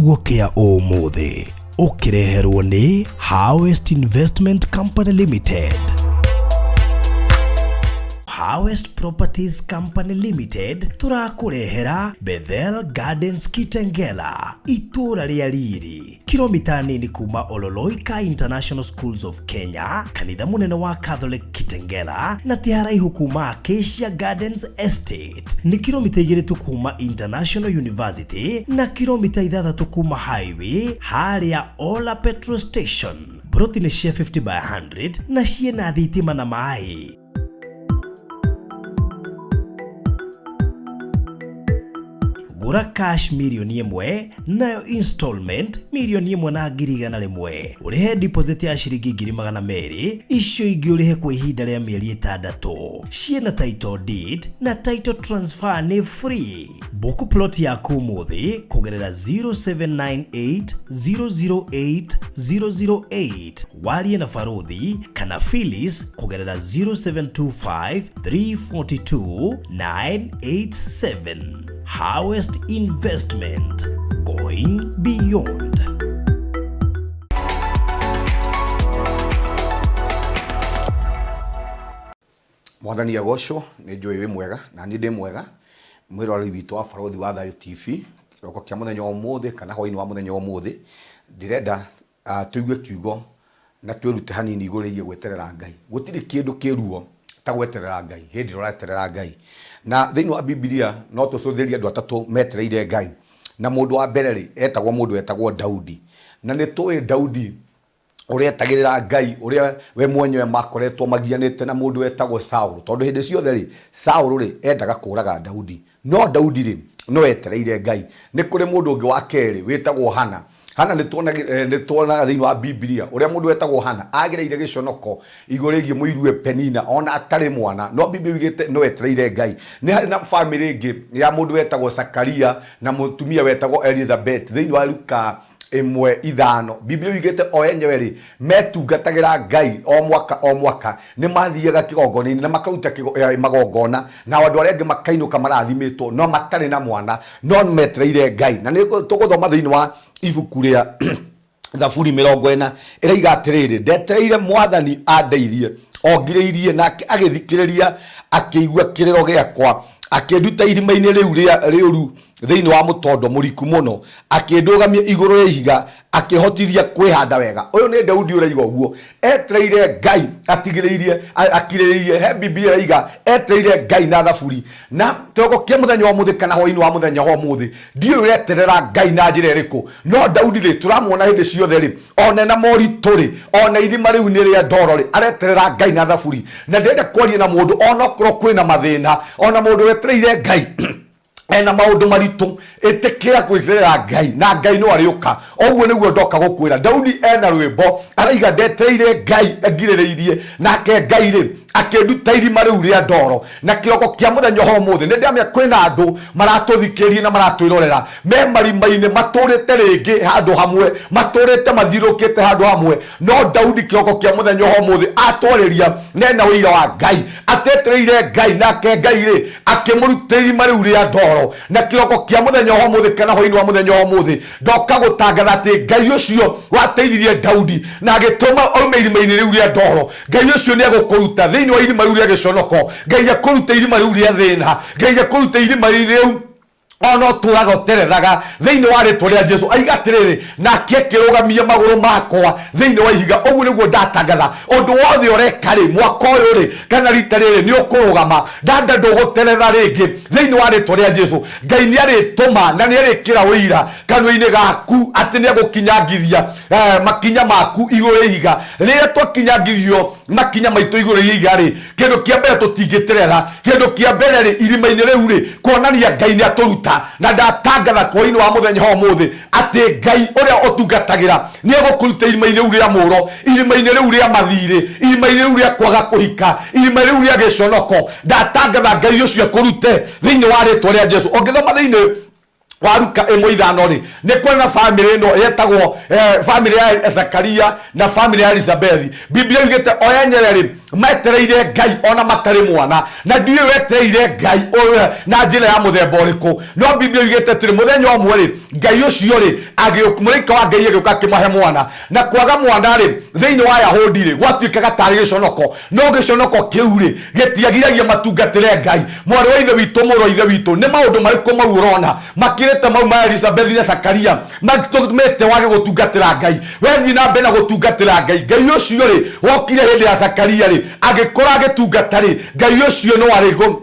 Kiugo kĩa ũmũthĩ ũkĩreherwo nĩ Harvest Investment Company Limited. Harvest Properties Company Limited tũrakũrehera Bethel Gardens Kitengela, itũũra rĩa riri, kilomita nini kuma Ololoika International Schools of Kenya, kanitha mũnene wa Catholic Kitengela, na ti haraihu kuma Acacia Gardens Estate. Nĩ kilomita 2 tu kuma International University na kilomita 6 kuma highway harĩa Ola Petrol Station. Broti nĩ cia 50 by 100 na ciĩna thitima na maĩ. Gũra cash 1 mirioni nayo installment 1,100,000, ũrĩhe deposit ya ciringi 200,000, icio ingĩ ũrĩhe kwa ihinda rĩa mĩeri 6. Ciĩna title deed na title transfer nĩ free. Book plot yaku ũmũthĩ kũgerera 0798 008 008, warie na Baruthi kana Phyllis kũgerera 0725 342 987. Harvest Investment, going beyond. Mwathani agocwo. Nĩ njũĩ wĩ mwega na niĩ ndĩ mwega. Mwĩroreri witũ wa Barothi wa Thayũ TV, kĩroko kĩa mũthenya wa ũmũthĩ kana hwainĩ wa mũthenya wa ũmũthĩ, ndĩrenda tũigue kiugo na twĩrute hanini igũrũ rĩgiĩ gweterera Ngai. Gũtirĩ kĩndũ kĩruo ta gweterera Ngai. Hĩndĩ ĩrĩa ũreterera Ngai, na thĩinĩ wa Bibilia no tũcũthĩrĩrie andũ atatũ metereire Ngai. Na mũndũ wa mbere rĩ, etagwo mũndũ wetagwo Daudi. Na nĩ tũĩ Daudi ũrĩa etagĩrĩra Ngai, ũrĩa we mwenyewe makoretwo magianĩte na mũndũ wetagwo Saũlũ, tondũ hĩndĩ ciothe rĩ, Saũlũ rĩ, endaga kũraga Daudi, no Daudi rĩ, no etereire Ngai. Nĩ kũrĩ mũndũ ũngĩ wa kerĩ wĩtagwo Hana. Hana nĩ tuonaga thĩinĩ wa Bibilia ũrĩa mũndũ wetagwo Hana agereire gĩconoko igũrũ rĩgiĩ mũirue Penina ona atarĩ mwana, no Bibilia yugĩte no etereire Ngai. Nĩ harĩ na bamĩrĩ ĩngĩ ya mũndũ wetagwo Zakaria na mũtumia wetagwo Elizabeth. Thĩinĩ wa Luka 1:5, Bibilia yugĩte o enyewe rĩ, metungatagĩra Ngai o mwaka o mwaka, nĩ mathiaga kĩgongona-inĩ na makaruta magongona, na andũ arĩa angĩ makainũka marathimĩtwo, no matarĩ na mwana, no metereire Ngai. Na nĩ tũgũthoma thĩinĩ wa ibuku rĩa Thaburi 40, ĩraiga atĩrĩrĩ, "Ndetereire Mwathani andeithie, ongirĩirie, nake agĩthikĩrĩria, akĩigua kĩrĩro gĩakwa. Akĩnduta irima-inĩ rĩu rĩa rĩũru, thĩinĩ wa mũtondo mũriku mũno, akĩndũgamia igũrũ rĩa ihiga, akĩhotithia kwĩhanda wega." Ũyũ nĩ Daudi ũraiga ũguo. Etereire Ngai atigĩrĩirie, akirĩrĩirie. He Bibilia ĩraiga etereire Ngai na thaburi. Na kĩroko kĩa mũthenya wa ũmũthĩ kana hwainĩ wa mũthenya wa ũmũthĩ, ndiũĩ ũreterera Ngai na njĩra ĩrĩkũ, no Daudi rĩ, tũramuona hĩndĩ ciothe rĩ, ona na moritũ rĩ, ona irima rĩu nĩ rĩa ndoro rĩ, areterera Ngai na thaburi. Na ndĩrenda kwaria na mũndũ, ona okorwo kwĩna mathĩna, ona mũndũ wetereire Ngai ena maũndũ maritũ, ĩtĩkĩra kwĩterera Ngai na Ngai no arĩũka. Ũguo nĩguo ndoka gũkwĩra. Daudi ena rwĩmbo araiga, "Ndetereire Ngai ngirĩrĩirie, nake Ngai rĩ, akĩnduta irima rĩu rĩa ndoro." Na kĩroko kĩa mũthenya wa ũmũthĩ, nĩ ndĩramenya kwĩna andũ maratũthikĩrĩria na maratwĩrorera me marima-inĩ, matũrĩte rĩngĩ handũ hamwe, matũrĩte mathiũrũrũkĩte handũ hamwe. No Daudi kĩroko kĩa mũthenya wa ũmũthĩ atwarĩria nena ũira wa Ngai, atetereire Ngai, nake Ngai rĩ, akĩmũruta irima rĩu rĩa ndoro. Na kĩroko kĩa mũthenya wa ũmũthĩ kana hwainĩ wa mũthenya wa ũmũthĩ, ndoka gũtangatha atĩ Ngai ũcio wateithirie Daudi na agĩtũma aume irima-inĩ rĩu rĩa ndoro, Ngai ũcio nĩ egũkũruta thĩinĩ wa irima rĩu rĩa gĩconoko. Ngai akũrute irima rĩu rĩa thĩna. Ngai akũrute irima rĩu ona ũtũraga ũterethaga, thĩinĩ wa rĩtwa rĩa Jesu. Aiga atĩrĩrĩ, "Nake akĩrũgamia magũrũ makwa thĩinĩ wa ihiga." Ũguo nĩguo ndatangatha, ũndũ wothe ũreka rĩ, mwaka ũyũ rĩ, kana rita rĩrĩ, nĩ ũkũrũgama ndanda, ndũgũteretha rĩngĩ, thĩinĩ wa rĩtwa rĩa Jesu. Ngai nĩ arĩtũma na nĩ arĩkĩra ũira kanua-inĩ gaku atĩ nĩ egũkinyangithia makinya maku igũrũ rĩa ihiga. Rĩrĩa twakinyangithio makinya maitũ igũrũ rĩa ihiga rĩ, kĩndũ kĩa mbere tũtingĩterera. Kĩndũ kĩa mbere rĩ, irima-inĩ rĩu rĩ, kuonania Ngai nĩ atũruta. Na ndatangatha hwainĩ wa mũthenya wa ũmũthĩ atĩ Ngai ũrĩa ũtungatagĩra nĩ egũkũruta irima-inĩ rĩu rĩa mũro, irima-inĩ rĩu rĩa mathirĩ, irima-inĩ rĩu rĩa kwaga kũhika, irima rĩu rĩa gĩconoko. Ndatangatha Ngai ũcio akũrute thĩinĩ wa rĩtwa rĩa Jesu. Ũngĩthoma thĩinĩ Wa Luka 1:5 rĩ, nĩ kũrĩ na bamĩrĩ ĩno yetagwo bamĩrĩ ya Zakaria na bamĩrĩ ya Elizabethi. Biblia yugĩte o enyewe rĩ, metereire Ngai ona matarĩ mwana, na ndiũĩ wetereire Ngai na njĩra ya mũthemba ũrĩkũ, no Biblia yugĩte atĩrĩ, mũthenya ũmwe rĩ, Ngai ũcio rĩ, mũraika wa Ngai agĩũka akĩmahe mwana. Na kwaga mwana rĩ, thĩinĩ wa Ayahudi rĩ, gwatuĩkaga tarĩ gĩconoko, no gĩconoko kĩu rĩ, gĩtiagiragia matungatĩre Ngai. Mwarĩ wa Ithe witũ, mũrũ wa Ithe witũ, nĩ maũndũ marĩkũ mau ũrona makĩrĩte mau ma Elizabethi na Zakaria matũmĩte wage gũtungatĩra Ngai? Wethiĩ na mbere na gũtungatĩra Ngai, Ngai ũcio rĩ, wokire hĩndĩ ya Zakaria rĩ, agĩkũra agĩtungata rĩ, Ngai ũcio no arĩ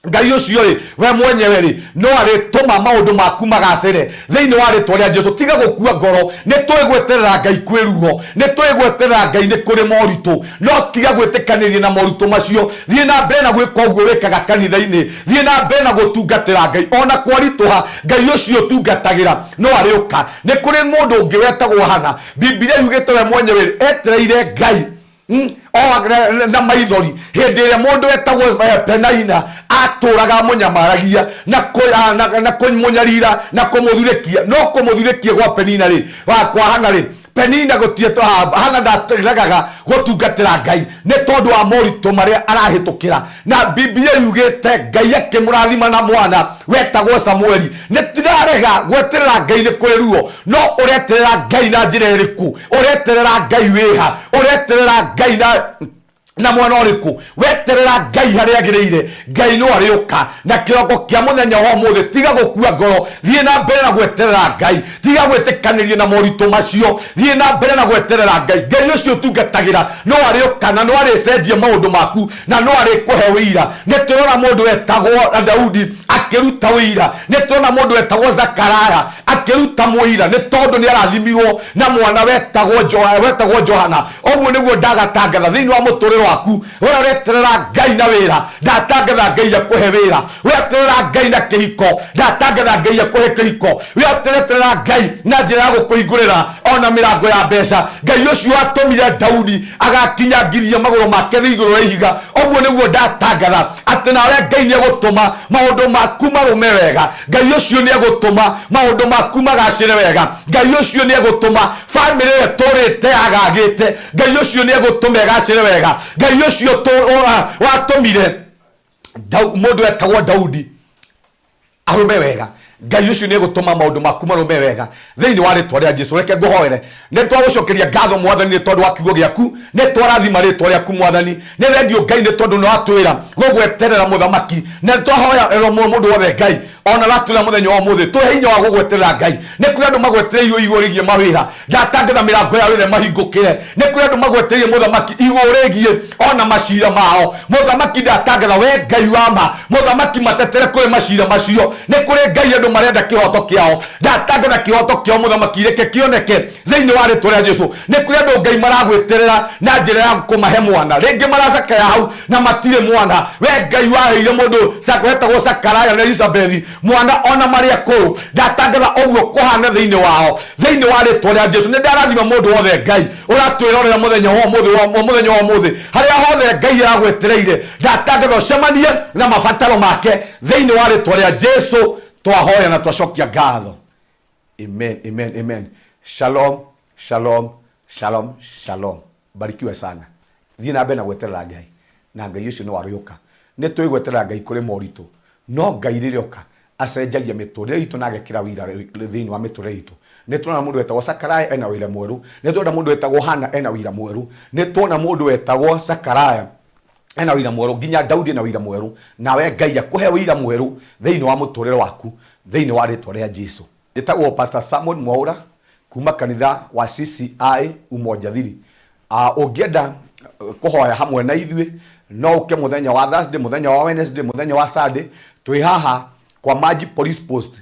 Ngai ũcio rĩ, we mwenyewe rĩ, no arĩtũma maũndũ maku magacĩre thĩinĩ wa rĩtwa rĩa Jesu. Tiga gũkua ngoro. Nĩ tũĩ gweterera Ngai kwĩ ruo, nĩ tũĩ gweterera Ngai nĩ kũrĩ moritũ, no tiga gwĩtĩkanĩria na moritũ macio. Thiĩ na mbere na gwĩka ũguo wĩkaga kanitha-inĩ, thiĩ na mbere na gũtungatĩra Ngai ona kwaritũha. Ngai ũcio ũtungatagĩra no arĩũka. Nĩ kũrĩ mũndũ ũngĩ wetagwo Hana. Bibilia yugĩte we mwenyewe etereire Ngai na maithori hĩndĩ ĩrĩa mũndũ wetagwo Penaina atũraga amũnyamaragia na kũmũnyarira na kũmũthurĩkia. No kũmũthurĩkia gwa Penina rĩ, kwa Hana rĩ, Penina gũtietwo, Hana ndaregaga gũtungatĩra Ngai nĩ tondũ wa moritũ marĩa arahĩtũkĩra. Na Biblia yugĩte Ngai akĩmũrathima na mwana wetagwo Samueli. Nĩ tirarega gweterera Ngai nĩ kũrĩ ruo, no ũreterera Ngai na njĩra ĩrĩkũ? Ũreterera Ngai wĩha? Ũreterera Ngai na mwana ũrĩkũ? Weterera Ngai harĩa agĩrĩire, Ngai no arĩũka. Na kĩroko kĩa mũthenya wa ũmũthĩ, tiga gũkua ngoro, thiĩ na mbere na gweterera Ngai, tiga gwĩtĩkanĩria na moritũ macio, thiĩ na mbere na gweterera Ngai. Ngai ũcio ũtungatagĩra no arĩũka na no arĩcenjia maũndũ maku na no arĩkũhe ũira. Nĩ tũrona mũndũ wetagwo Daudi akĩruta ũira, nĩ tũrona mũndũ wetagwo Zakaraya akĩruta mũira nĩ tondũ nĩ arathimirwo na mwana wetagwo Johana. Ũguo nĩguo ndagatangatha thĩinĩ wa mũtũrĩre waku. We ũreterera Ngai na wĩra, ndatangatha Ngai akũhe wĩra. Weterera Ngai na kĩhiko, ndatangatha Ngai akũhe kĩhiko. We ũreterera Ngai na njĩra ya gũkũhingũrĩra ona mĩrango ya mbeca, Ngai ũcio watũmire Daudi agakinyangiria magũrũ make thĩ igũrũ rĩa ihiga, ũguo nĩguo ndatangatha atĩ nawe Ngai nĩ egũtũma maũndũ maku marũme wega. Ngai ũcio nĩ egũtũma maũndũ maku magacĩre wega. Ngai ũcio nĩ egũtũma bamĩrĩ ĩyo ĩtũrĩte yagagĩte, Ngai ũcio nĩ egũtũma ĩgacĩre wega. Ngai ũcio watũmire mũndũ etagwo Daudi arũme wega, Ngai ũcio nĩ egũtũma maũndũ maku marũme wega thĩinĩ wa rĩtwa rĩa Jesu. Reke ngũhoere. Nĩ twagũcokeria ngatho, Mwathani, nĩ tondũ wa kiugo gĩaku. Nĩ twarathima rĩtwa rĩaku, Mwathani. Nĩ thengiũ, Ngai, nĩ tondũ nĩ watwĩra gũgweterera mũthamaki, na nĩ twahoya mũndũ wothe, Ngai, ona ratwĩra mũthenya wa ũmũthĩ, tũhe hinya wa gũgweterera Ngai. Nĩ kũrĩ andũ magwetereirwo igũrũ rĩgiĩ mawĩra, ndatangatha mĩrango ya wĩra ĩmahingũkĩre. Nĩ kũrĩ andũ magwetereire, mũthamaki, igũrũ rĩgiĩ ona macira mao, mũthamaki, ndatangatha we Ngai wa ma, mũthamaki, matetere kũrĩ macira macio. Nĩ kũrĩ, Ngai, andũ marenda kĩhoto kĩao, ndatangatha kĩhoto kĩao, mũthamaki, reke kĩoneke thĩinĩ wa rĩtwa rĩa Jesu. Nĩ kũrĩ andũ, Ngai, maragwĩterera na njĩra ya kũmahe mwana, rĩngĩ maracakaya hau na matirĩ mwana. We Ngai waheire mũndũ wetagwo Sakaraya na Elizabethi mwana ona marĩ akũrũ, ndatangatha ũguo kũhana thĩinĩ wao thĩinĩ wa rĩtwa rĩa Jesu. Nĩ ndarathima mũndũ wothe, Ngai, ũratwĩrorera mũthenya wa ũmũthĩ wa mũthenya wa ũmũthĩ. Harĩa hothe Ngai aragwetereire, ndatangatha ũcemanie na mabataro make thĩinĩ wa rĩtwa rĩa Jesu. Twahoya na twacokia ngatho. Amen, amen, amen. Shalom, shalom, shalom, shalom. Barikiwe sana. Thiĩ na mbere na gweterera Ngai, na Ngai ũcio nĩ warĩũka. Nĩ tũĩ gweterera Ngai kũrĩ moritũ, no Ngai rĩrĩa oka acenjagia mĩtũrĩre itũ na agekĩra wĩira thĩinĩ wa mĩtũrĩre itũ. Nĩ tuona mũndũ wetagwo Sakaraya ena wĩra mwerũ, nĩ tuona mũndũ wetagwo Hana ena wĩira mwerũ, nĩ tuona mũndũ wetagwo Sakaraya ena wĩira mwerũ, nginya Daudi ena wĩira mwerũ. Nawe Ngai akũhe wĩira mwerũ thĩinĩ wa mũtũrĩre waku thĩinĩ wa rĩtwa rĩa Jesu. Njĩtagwo Pastor Samuel Mwaura kuma kanitha wa CCI Umoja Thiri. Ũngĩenda kũhoya hamwe na ithuĩ, no ũke mũthenya wa Thursday, mũthenya wa Wednesday, mũthenya wa Sunday. Twĩ haha kwa Maji Police Post,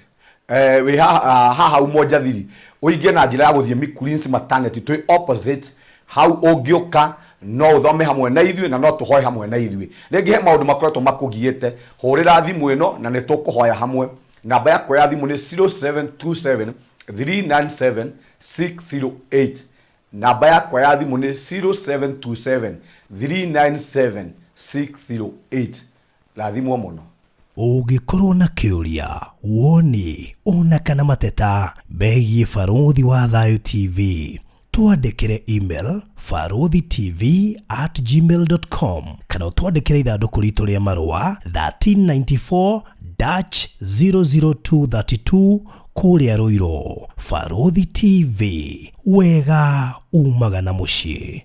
wĩ haha Umoja Thiri. Ũingĩ na njĩra ya gũthiĩ Mikurinsi Maternity, twĩ opposite hau. Ũngĩũka no ũthome hamwe na ithuĩ na no tũhoe hamwe na ithuĩ. Rĩngĩ he maũndũ makoretwo makũgiĩte, hũrĩra thimũ ĩno na nĩ tũkũhoya hamwe. Namba yakwa ya thimũ nĩ 0727 397 608. Namba yakwa ya thimũ nĩ 0727 397 608. Rathimwo mũno. Ũngĩkorwo na kĩũria, woni ona kana mateta megiĩ Barũthi wa Thayũ TV, twandĩkĩre email baruthitv@gmail.com kana ũtwandĩkĩre ithandũkũ ritũ rĩa marũa 1394 00232 kũrĩa Rũirũ. Barũthi TV, wega umaga na mũciĩ.